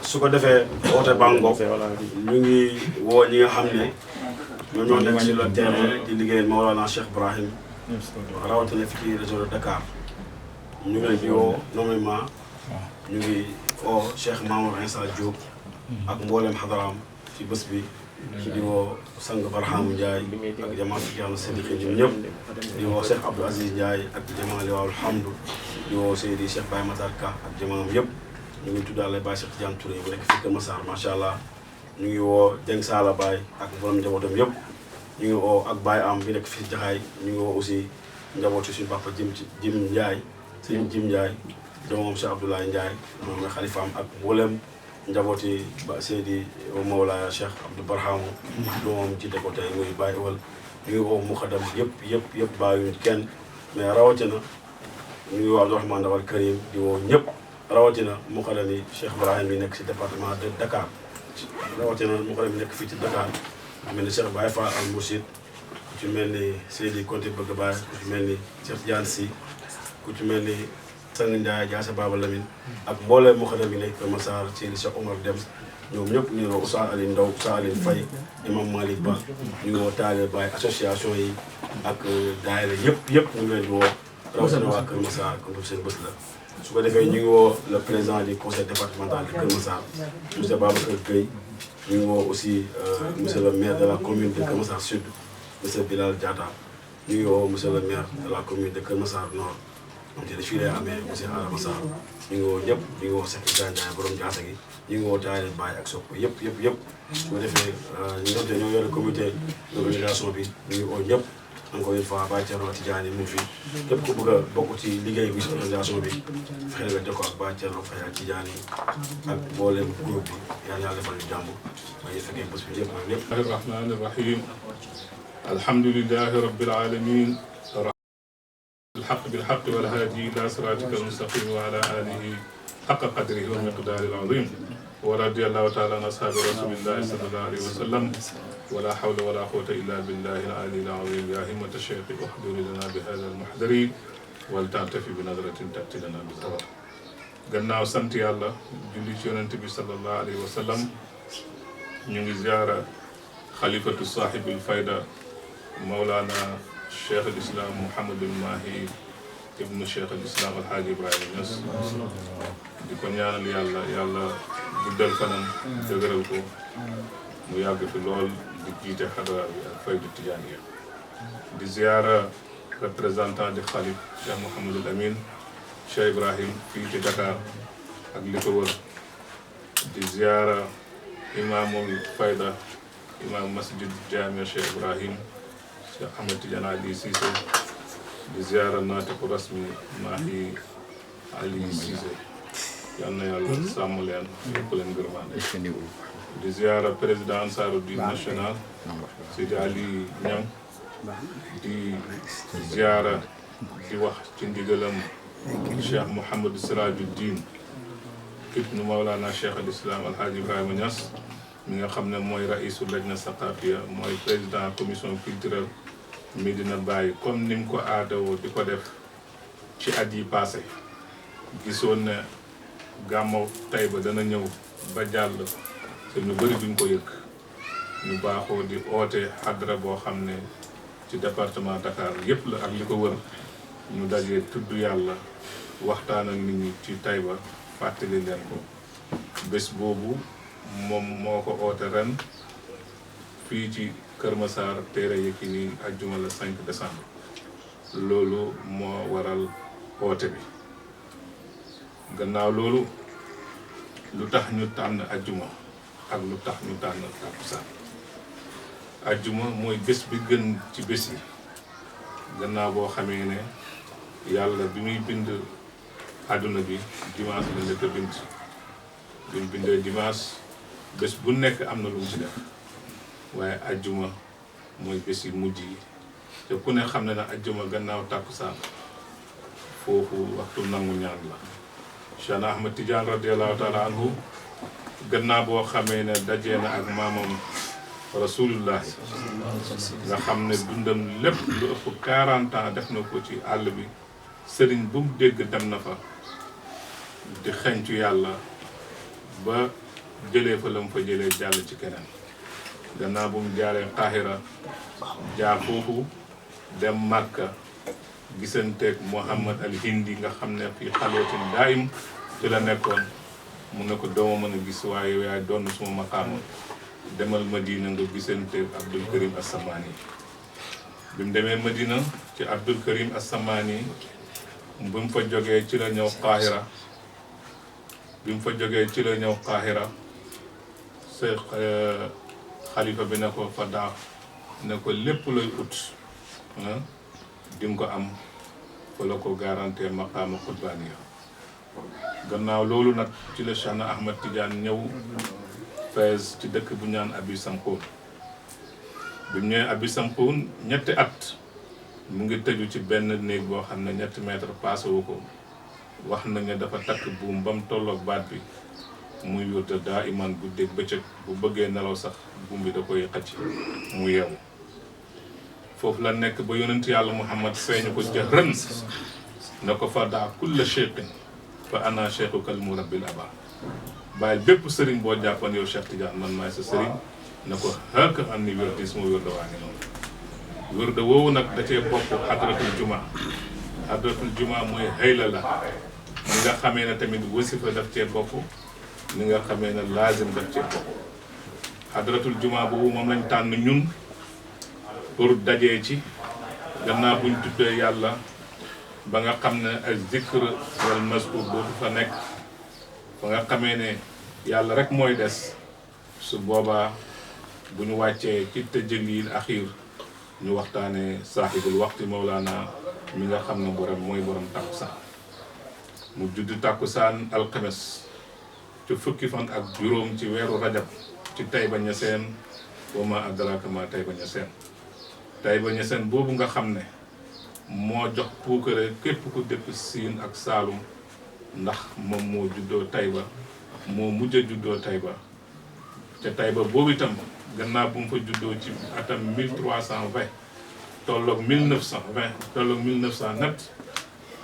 su ko defee woote bango ñu ngi woo ñi nga xam ne ñoom ñoo nekk sur le terrain di liggéeyal Mawlana Cheikh Ibrahim rawatina fi ci région de Dakar ñu ngi leen di woo normalement ñu ngi woo Cheikh Mamour Insa Diop ak mboolem xadaraam ci bés bi di woo sang Barhamu Ndiaye ak jamaa fi yàlla Sédhiou ñun ñëpp di woo Cheikh Abdou Aziz Ndiaye ak jamaa Liwaawul Hamdu di woo Seydi Cheikh Baye Matar Ka ak jamaam yëpp ñu ngi tuddaale Baye Cheikh Tidiane Touré bu nekk fii Kër Massar macha allah ñu ngi woo Dieng Sala Baye ak borom njabootam yëpp ñu ngi woo ak Baye Am bi nekk fii Jaxaay ñu ngi woo aussi njabooti suñu papa Jim Ndiaye sëñ Jim Ndiaye jamoom Cheikh Abdoulaye Ndiaye moom mooy xalifaam ak mboolem njabooti ba Seydi Mawlaaya Cheikh Abdou Barhamu doomam jiite ko tey muy Baye Ewal ñu ngi woo muxadam yëpp bàyyiwuñ kenn mais rawatina ñu ngi woo Abdourahmane Dawal Karim di woo ñëpp rawatina muxadam yi Cheikh Ibrahim yi nekk si département de Dakar rawatina muxadam yi nekk fii ci Dakar ku mel ni Cheikh Baye Fall Al Mourchid ku ci mel ni Seydi Konte Bëgg Baye ku ci mel ni Cheikh Tidiane Sy ku ci mel ni Sang Ndiaye Jaase Baba Lamine ak mbooleem muxadam yi nekk Kër Massar ci Cheikh Omar Dem ñoom ñëpp ñu ngi woo Oustaz Alioune Ndaw Oustaz Alioune Faye Imam Malick Ba ñu ngi woo Taalibe Baye association yi ak daayira yëpp ñu ngi leen di woo rawatina waa Kër Massar comme seen bés la su ko defee ñu ngi woo le président du conseil départemental de Kër Massar monsieur Babacar Gueye ñu ngi woo aussi monsieur le maire de la commune de Kër Massar Sud monsieur Bilal Diatta ñu ngi woo monsieur le maire de la commune de Kër Massar Nord moom te fii lay amee monsieur Adama Sarr ñu ngi woo ñëpp ñu ngi woo secrétaire Ndiaye borom jaasa gi ñu ngi woo Taalibe Baye ak Sopp yëpp su ko defee ñu nga xam ne ñoo yore comité d'organisation bi ñu ngi woo ñëpp encore une fois Baye Thierno Tidiane mu ngi fi képp ku bëgg a bokk ci liggéey bi si organisation bi fexe nga jokkoo ak Baye Thierno Faye Tidiane ak mboolem groupe bi yàlla defal ñu jàmm waaye fekkee bés bi yëpp ak lépp. Rahmaani Rahim alhamdulillahi rabbil alamin الحق بالحق والهادي إلى صراطك المستقيم وعلى آله حق قدره ومقداره العظيم ورضي الله تعالى عن أصحاب رسول الله صلى الله عليه وسلم ولا حول ولا قوة إلا بالله العلي العظيم يا همة الشيخ احضر لنا بهذا المحضر ولتعتفي بنظرة تأتي لنا بالزهر gannaaw sant yàlla julli ci yonent bi sallallahu alayhi wa sallam ñu ngi ziara xalifatu saahibil fayda Mawlana Cheikh al Islam Mouhamadul Mahi ibnu Cheikh al Islam Alhaaji Ibrahima Niass di ko ñaanal yàlla guddal fanam dëgëral ko mu yàgg fi lool di jiite xadara bi ak faydu tijaaniya di ziara représentant di xalif Cheikh Mouhamadul Amin Cheikh Ibrahim fii ci Dakar ak li ko wër di ziara imaamul fayda imam masjid Jaami Cheikh Ibrahim Cheikh Ahmed Tidiane Ali Cissé di ziara naatiqu rasmi Mahi Ali Cissé yal na yàlla sàmm leen yokk leen gërëmaande di ziara président Ansaruddin national Seydi Ali Niang di ziara di wax ci ndigalam Cheikh Mouhamadou Sirajuddin ibnu Mawlana Cheikh al Islam Alhaaji Ibrahima Niass mi nga xam ne mooy raisul lajna saqafiya mooy président commission culturelle Medina Baye comme ni mu ko aadawoo di ko def ci at yi passé gisoon ne gàmmu Taïba dana ñëw ba jàll te ñu bëri duñ ko yëg ñu baaxoo di oote xadra boo xam ne ci département Dakar yépp la ak li ko wër ñu dajee tudd yàlla waxtaan ak nit ñi ci Taïba fàttali leen ko bés boobu moom moo ko oote ren fii ci Kër Massar Téere Yékini ajjuma la 5 décembre loolu moo waral oote bi gannaaw loolu lu tax ñu tànn ajjuma ak lu tax ñu tànn takkusaan ajjuma mooy bés bi gën ci bés yi gannaaw boo xamee ne yàlla bi muy bind àdduna bi dimanche la njëkk a bind bi mu bindee dimanche bés bu nekk am na lu mu ci def waaye ajjuma mooy bés yi mujj yi te ku ne xam ne na ajjuma gannaaw tàkkusaan foofu waxtu nangu ñaan la Cheikh Ahmed Tidiane radiallahu taala anhu gannaaw boo xamee ne dajee na ak maamam rasulullahi nga xam ne dundam lépp lu ëpp 40 ans def na ko ci àll bi sëriñ bu mu dégg dem na fa di xencu yàlla ba jëlee fa la mu fa jëlee jàll ci keneen gannaaw bu mu jaaree Qahira jaar foofu dem Makka gisanteeg Muhammad al Hindi nga xam ne fii xalwatin daayim ci la nekkoon mu ne ko dooma mën a gis waaye yow yaay doon suma maqaama demal Madina nga gisanteeg Abdul Karim As-Samani bi mu demee Madina ci Abdul Karim As-Samani bi mu fa jógee ci la ñëw Qahira bi mu fa jógee ci la ñëw Qahira xalifa bi ne ko fa daax ne ko lépp lay ut di nga ko am fa la ko garanté maqaama xutbaaniya gannaaw loolu nag ci la Cheikh Ahmad Tidiane ñëw Fès ci dëkk bu ñaan Abi Samxuun bi mu ñëwee Abi Samxuun ñetti at mu ngi tëju ci benn néeg boo xam ne 3 mètres passé wu ko wax nañ ne dafa takk buum ba mu tolloog baat bi muy wërta daa iman bu dégg bëccëg bu bëggee nelaw sax buum bi da koy xëcc mu yeewu foofu la nekk ba yonent yàlla Muhammad feeñu ko jahran na ko fa daa kulla cheikhin fa ana cheikhuka al murabbil aba bàyyi bépp sëriñ boo jàppan yow Cheikh Tidiane man maay sa sëriñ na ko xëkk am ni wér di suma wérda waa ngi noonu wérda woowu nag da cee bokk hadratul juma hadratul juma mooy xëyla la ni nga xamee ne tamit wasifa daf cee bokk ni nga xamee ne laazim daf cee bokk hadratul juma boobu moom lañ tànn ñun pour dajee ci gannaaw buñ tuddee yàlla ba nga xam ne ak zikr wal mazkur boobu fa nekk ba nga xamee ne yàlla rek mooy des su boobaa bu ñu wàccee ci tëjëliil axiir ñu waxtaanee saaxibul waxti Mawlana mi nga xam ne borom mooy borom takkusaan mu judd takkusaan alxames ci fukki fan ak juróom ci weeru rajab ci Taïba Niassène wa ma adraka ma Taïba Niassène Taïba Niassène boobu nga xam ne moo jox puukare képp ku dëkk Siin ak Saalum ndax moom moo juddoo Taïba moo mujj a juddoo Taïba te Taïba boobu itam gannaaw bu mu fa juddoo ci atam 1320 tolloog 1920 tolloog 1900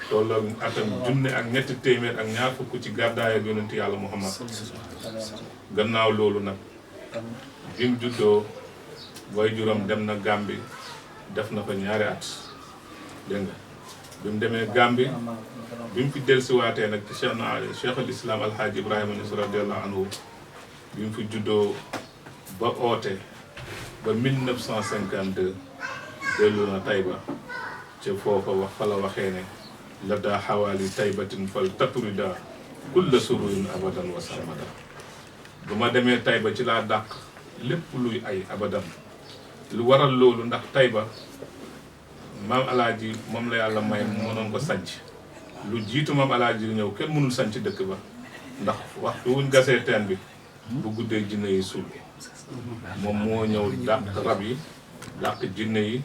tolloog atam junne ak ñetti téeméer ak ñaar fukk ci gàddaay ak yonent yàlla Muhammad gannaaw loolu nag bi mu juddoo waajuram dem na Gàmbi def na fa ñaari at dégg nga bi mu demee Gàmbi bi mu fi dellusiwaatee nag ci Cheikh al Islam Alhaaji Ibrahima Niass radiyallahu anhu bi mu fi juddoo ba oote ba 1952 dellu na Taïba ca foofa wax fa la waxee ne la daa xawaali Taïbatin fal taturida kulla sururin abadan wa sarmada bu ma demee Taïba ci laa dàq lépp luy ay abadan lu waral loolu ndax Taïba maam alaaji moom la yàlla may mënoon ko sanc lu jiitu maam alaaji ñëw kenn mënul sanc dëkk ba ndax waxtu wuñ gasee teen bi bu guddee jinne yi suul moom moo ñëw dàq rab yi dàq jinne yi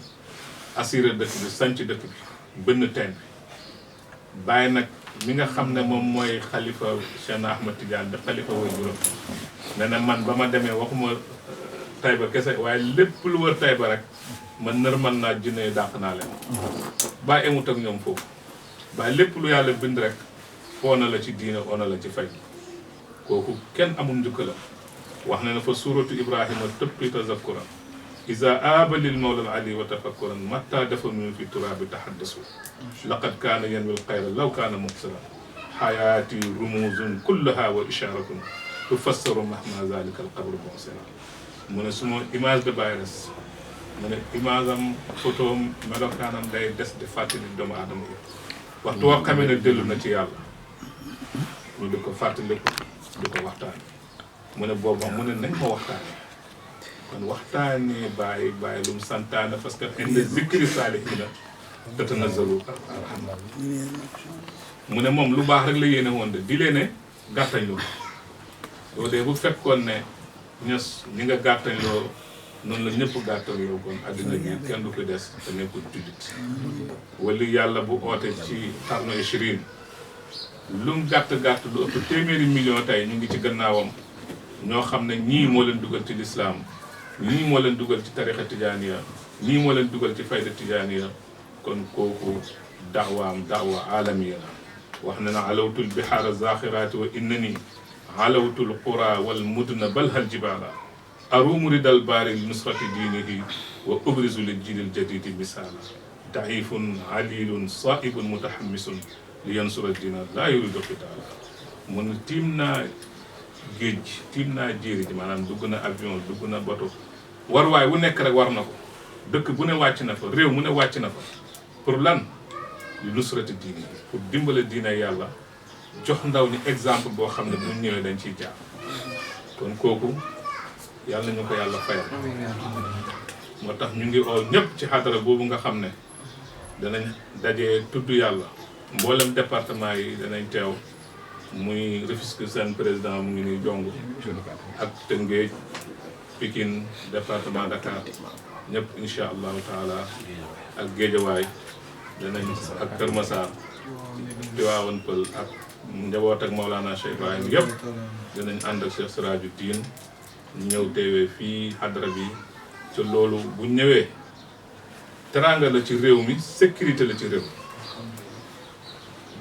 assuré dëkk bi sanc dëkk bi bënn teen bi bàyyi nag mi nga xam ne moom mooy xalifa Cheikh Ahmad Tidiane di xalifa way juróom ne na man ba ma demee waxuma Taïba kese waaye lépp lu wër Taïba rek man nërmal naa jinne yi dàq naa leen bàyyi emut ak ñoom foofu bàyyi lépp lu yàlla bind rek oona la ci diine oona la ci fay kooku kenn amul njukka la wax na ne fa suuratu Ibrahima tëppi tazakkuran iza aaba lil mawla ali wa tafakkuran matta dafanu fi turaabi tahaddasu laqad kaana yanwi l-xayra law kaana muqsiran xayaati rumuzun kullaha wa isharatun tufassaru mahma zalika al-qabru mu'sira mu ne suma image de Baye res mu ne image am photo am melokaanam day des di fàttali doomu aadama yi waxtu woo xamee ne dellu na ci yàlla ñu di ko fàttaliku di ko waxtaan mu ne boobu mu ne nañ ma waxtaane kon waxtaanee bàyyi lu mu santaane parce que inda zikri saalihiina tatanazzalu arham mu ne moom lu baax rek la yéene woon de di leen ne gàttañ loo yow de bu fekkoon ne ñes ñi nga gàttañ loo noonu la ñëpp gàttañ loo kon àddina bi kenn du ko des te nekkul jullit wali yàlla bu oote ci xarnu 20 lu mu gàtt-gàtt lu ëpp téeméeri million tey ñu ngi ci gannaawam ñoo xam ne ñii moo leen dugal ci lislaam ñii moo leen dugal ci tarixa tijaaniya ñii moo leen dugal ci fayda tijaaniya kon kooku daawaam daawa alamiya la wax na na alawtul bihaara zaxiraati wa innani alawtul qura wal mudna bal hal jibala arumu ridal baari li nusrati diinihi wa ubrizu lil jiilil jadidi misaala daifun alilun saibun mutahammisun li yansura diina laa yuridu qitaala mun tiim naa géej tiim naa jéeri ji maanaam dugg na avion dugg na bato waruwaay wu nekk rek war na ko dëkk bu ne wàcc na fa réew mu ne wàcc na fa pour lan li nusrati diini pour dimbale diina yàlla jox ndaw ñi exemple boo xam ne bu ñëwee dañ ciy jaar kon kooku yàlla ñu ko yàlla fayal moo tax ñu ngi oo ñëpp ci xadara boobu nga xam ne danañ dajee tudd yàlla mboolem département yi danañ teew muy Rufisque seen président mu ngi nii jong ak Tëngéej Pikine département Dakar ñëpp incha allahu taala ak Géejawaay danañ ak Kër Massar Tivaouane Pël ak njaboot ak Maolana Cheikh Ibrahim yëpp dinañ ànd ak Cheikh Siraju Diin ñëw teewee fii xadra bi te loolu bu ñëwee teranga la ci réew mi sécurité la ci réew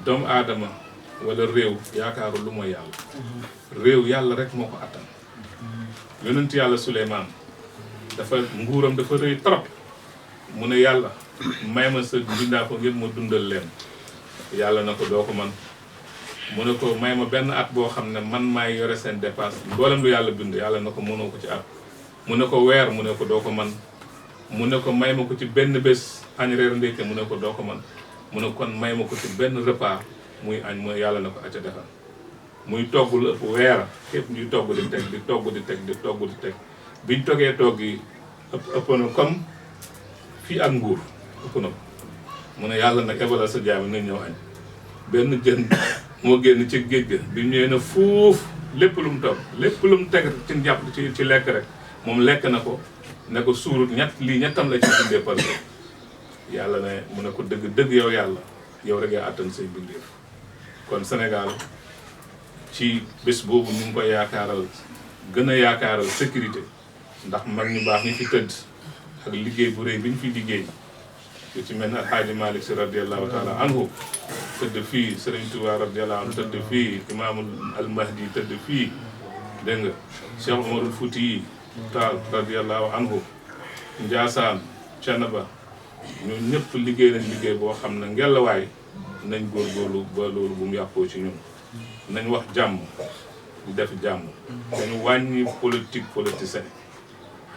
doomu aadama wala réew yaakaaru lu mooy yàlla réew yàlla rek moo ko attan yonent yàlla Suleymaan dafa nguuram dafa rëy trop mu ne yàlla may ma sa bindaa ko ngir ma dundal leen yàlla na ko doo ko man mu ne ko may ma benn at boo xam ne man maay yore seen dépense mboolem lu yàlla bind yàlla na ko mënoo ko ci at mu ne ko weer mu ne ko doo ko man mu ne ko may ma ko ci benn bés añ reer ndékke mu ne ko doo ko man mu ne kon may ma ko ci benn repas muy añ mu yàlla na ko acca defal muy togg lu ëpp weer képp ñuy togg di teg di togg di teg di togg di teg biñ toggee togg yi ëpp na comme fii ak nguur ëpp na ko mu ne yàlla nag ebalal sa jaami nañ ñëw añ benn jën moo génn ci géej ga bi ñëwee na fuuf lépp lu mu togg lépp lu mu teg ci njàpp ci lekk rek moom lekk na ko ne ko suurut lii ñettam la ci bindee par yàlla ne mu ne ko dëgg yow yàlla yow rek yaa attan say bindeef kon Sénégal ci bés boobu ñu ngi koy yaakaaral gën a yaakaaral sécurité ndax mag ñu baax ñi fi tëdd ak liggéey bu rëy bi ñu fi liggéey yu ci mel ne Alxaaji Malick Si radiallahu taala anhu tëdd fii Sëriñ Tuubaa radiallahu anhu tëdd fii Imaamul Almahdi tëdd fii dégg nga Cheikh Omarul Fouti yi Taal radiallahu anhu Njaasaan Canaba ñun ñëpp liggéey nañ liggéey boo xam ne ngelawaay nañ góorgóorlu ba loolu bu mu yàqoo ci ñun nañ wax jàmm di def jàmm dañu wàññi politicien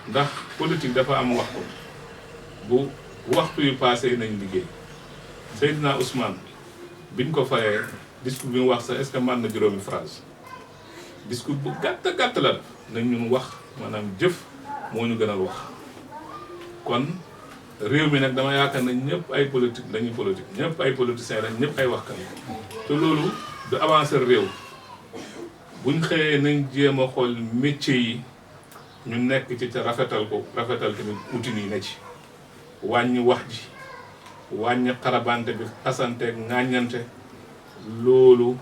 ndax politique dafa am waxtu bu waxtu yu passé nañ liggéey Seydina Ousmane biñ ko fayee discours bi mu wax sax est-ce que mën na juróomi phrase discours bu gàtt la def nañ ñun wax maanaam jëf moo ñu gënal wax kon réew mi nag dama yaakaar ne ñëpp ay politique dañuy politique ñëpp ay politiciens lañ ñëpp ay waxkat te loolu du avancer réew buñ xëyee nañ jéem a xool métier yi ñu nekk ci ca rafetal ko rafetal tamit outil yi ne ci wàññi wax ji wàññi xarabante bi xasanteeg ŋàññante loolu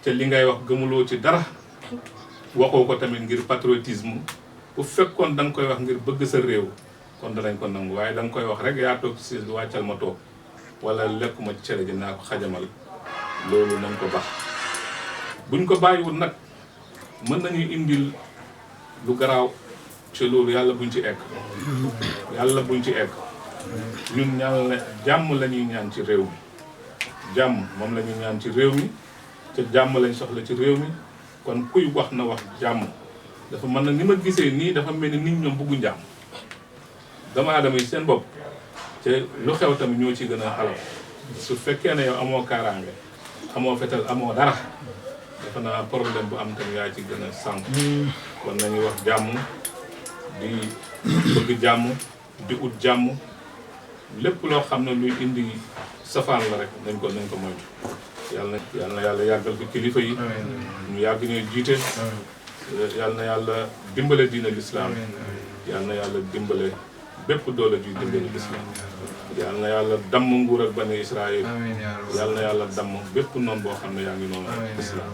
ca li ngay wax gëmuloo ci dara waxoo ko tamit ngir patriotisme bu fekkoon da nga koy wax ngir bëgg sa réew kon danañ ko nangu waaye da nga koy wax rek yaa toog ci wàccal ma toog wala lekkuma ci cere ji naa ko xajamal loolu nañ ko baax buñ ko bàyyiwul nag mën nañuy indil lu garaaw ci loolu yàlla buñ ci egg yàlla buñ ci egg ñun ñaan la jàmm la ñuy ñaan ci réew mi jàmm moom la ñuy ñaan ci réew mi te jàmm lañ soxla ci réew mi kon kuy wax na wax jàmm dafa mën na ni ma gisee nii dafa mel ni nit ñoom bëggu jàmm dama aadama yi seen bopp te lu xew tamit ñoo ci gën a xalaat su fekkee ne yow amoo kaaraange amoo fetal amoo dara dafa naa problème bu am tamit yaa ci gën a sànq kon nañuy wax jàmm di bëgg jàmm di ut jàmm lépp loo xam ne luy indi safaan la rek nañ ko moytu yàlla na yàlla yàggal fi kilifa yi ñu yàgg ñuy jiite yàlla na yàlla dimbale diina lislaam yàlla na yàlla dimbale bépp doole juy dimbale lislaam yàlla na yàlla damm nguur ak bani Israël yàlla na yàlla damm bépp noonu boo xam ne yaa ngi noonu lislaam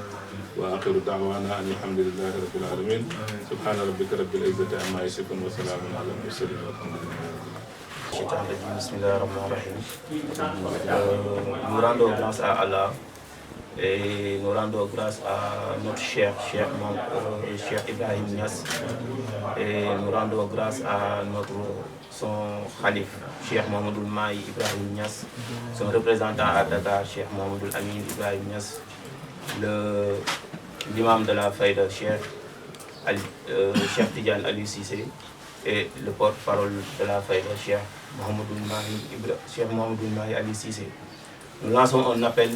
wa axiru daawaana an alhamdulillahi rabbil alamin subhana rabbika rabbil izzati amma yasifun wa salaamun ala al mursalin Bismillahir Rahmanir Rahim. Nous rendons grâce à Allah Et nous rendons grâce à notre cher Ibrahim Niass. Et nous rendons grâce à son Khalif, Cheikh Mohamedoul Mahi Ibrahim Niass, son représentant à Dakar, Cheikh Mohamedoul Amin Ibrahim Niass, l'imam de la Faïda, Cheikh Tidiane Ali Cissé, et le porte-parole de la Faïda, Cheikh Mohamedoul Mahi Ali Cissé. Nous lançons un appel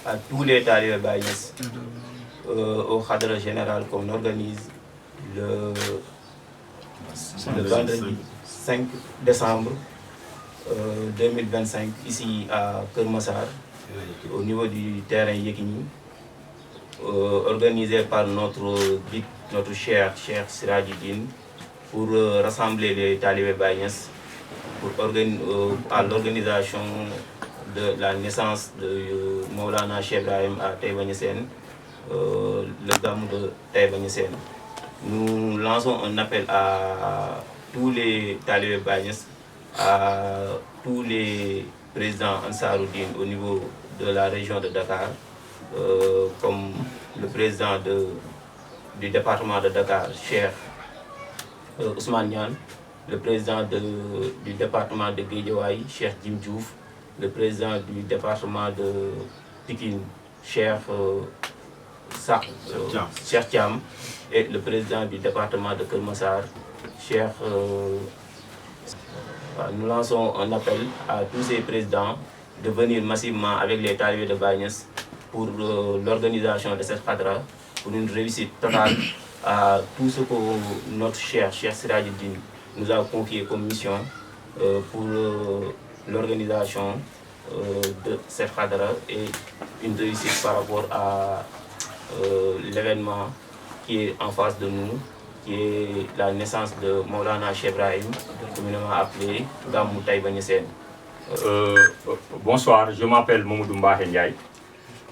à tous les talibés Baye Niass, au Khadra général qu'on organise le vendredi 5 décembre 2025 ici à Keur Massar, au niveau du terrain Yekini, organisé par notre cher Sirajuddin, pour rassembler les talibés Baye Niass à l'organisation de la naissance de Maulana Cheikh Ibrahim à Taïba Niassène, le Gamou de Taïba Niassène. Nous lançons un appel à tous les talibés Baye Niass, à tous les présidents Ansaroudine au niveau de la région de Dakar, comme le président du département de Dakar, Cheikh Ousmane Niane, le président du département de Guédiawaye, Cheikh Jim Diouf, le président du département de Pikine, Cheikh Thiam, et le président du département de Keur Massar, Cheikh. Nous lançons un appel à tous ces présidents de venir massivement avec les talibés de Baye Niass pour l'organisation de cette Khadra, pour une réussite totale à tout ce que notre cher Sirajuddin nous a confié comme mission pour l'organisation de cette Khadra et une réussite par rapport à l'événement qui est en face de nous, qui est la naissance de Maulana Cheikh Ibrahim, communément appelé Gamou Taïba Niassène. Bonsoir, je m'appelle Mamadou Mbahe Ndiaye.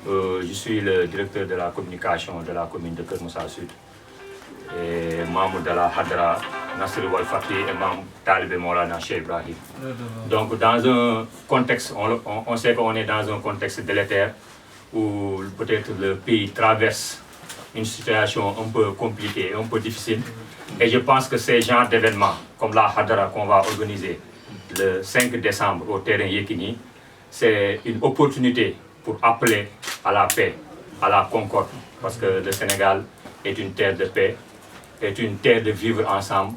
Je suis le directeur de la communication de la commune de Keur Massar Sud et membre de la Khadra Nasr Wal Fakhi et membre talibé Maulana Cheikh Ibrahim. Donc dans un contexte, on sait qu'on est dans un contexte délétère où peut-être le pays traverse une situation un peu compliquée, un peu difficile. Et je pense que ces genres d'événements, comme la Khadra qu'on va organiser le 5 décembre au terrain Yekini, c'est une opportunité pour appeler à la paix, à la concorde, parce que le Sénégal est une terre de paix, est une terre de vivre ensemble.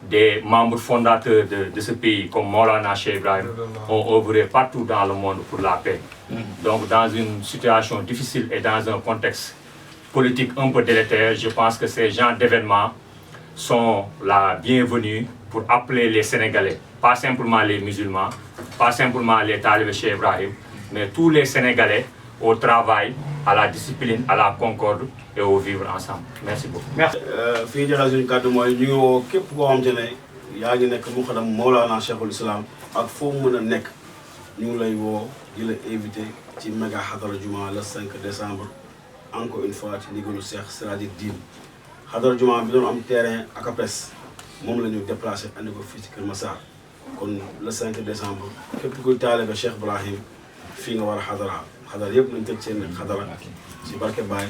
Des membres fondateurs de ce pays, comme Maulana Cheikh Ibrahim, ont œuvré partout dans le monde pour la paix. Donc dans une situation difficile et dans un contexte politique un peu délétère, je pense que ces genres d'événements sont la bienvenue pour appeler les Sénégalais, pas simplement les musulmans, pas simplement les talibés Cheikh Ibrahim, mais tous les Sénégalais au travail, à la discipline, à la concorde et au vivre ensemble. Merci beaucoup. Merci. fii jeexal suñu kàddu mooy ñu ngi woo képp koo xam te ne yaa ngi nekk muqaddam Mawlana Cheikhul Islam ak foo mën a nekk ñu ngi lay woo di la invité ci méga Khadra Juma le 5 décembre encore une fois ci ndigalu Cheikh Sirajuddin. Khadra Juma bi doon am terrain ak APES moom la ñu déplacé andi ko fii ci Keur Massar kon le 5 décembre képp kuy taalibe Cheikh Ibrahim fii nga war a xadara yëpp nañ tëj seen xadara si barke Baye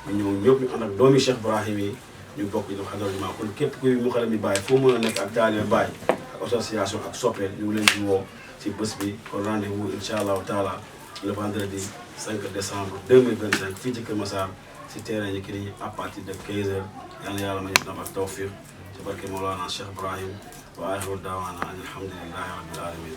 ñu ñëw ñëpp ñu ànd ak doomi Cheikh Ibrahim yi ñu bokk ñu def xadara Juma kon képp kuy mu xale mi Baye foo mën a nekk ak taalibe Baye ak association ak soppeel ñu ngi leen di woo ci bés bi kon rendez-vous incha allahu taala le vendredi 5 décembre 2025 fii ci Keur Massar si terrain Yekini à partir de 15h yal na yàlla may ñu ak tawfiq ci barke Mawlana Cheikh Ibrahim wa axiru daawaana an alhamdulillahi rabbil alamin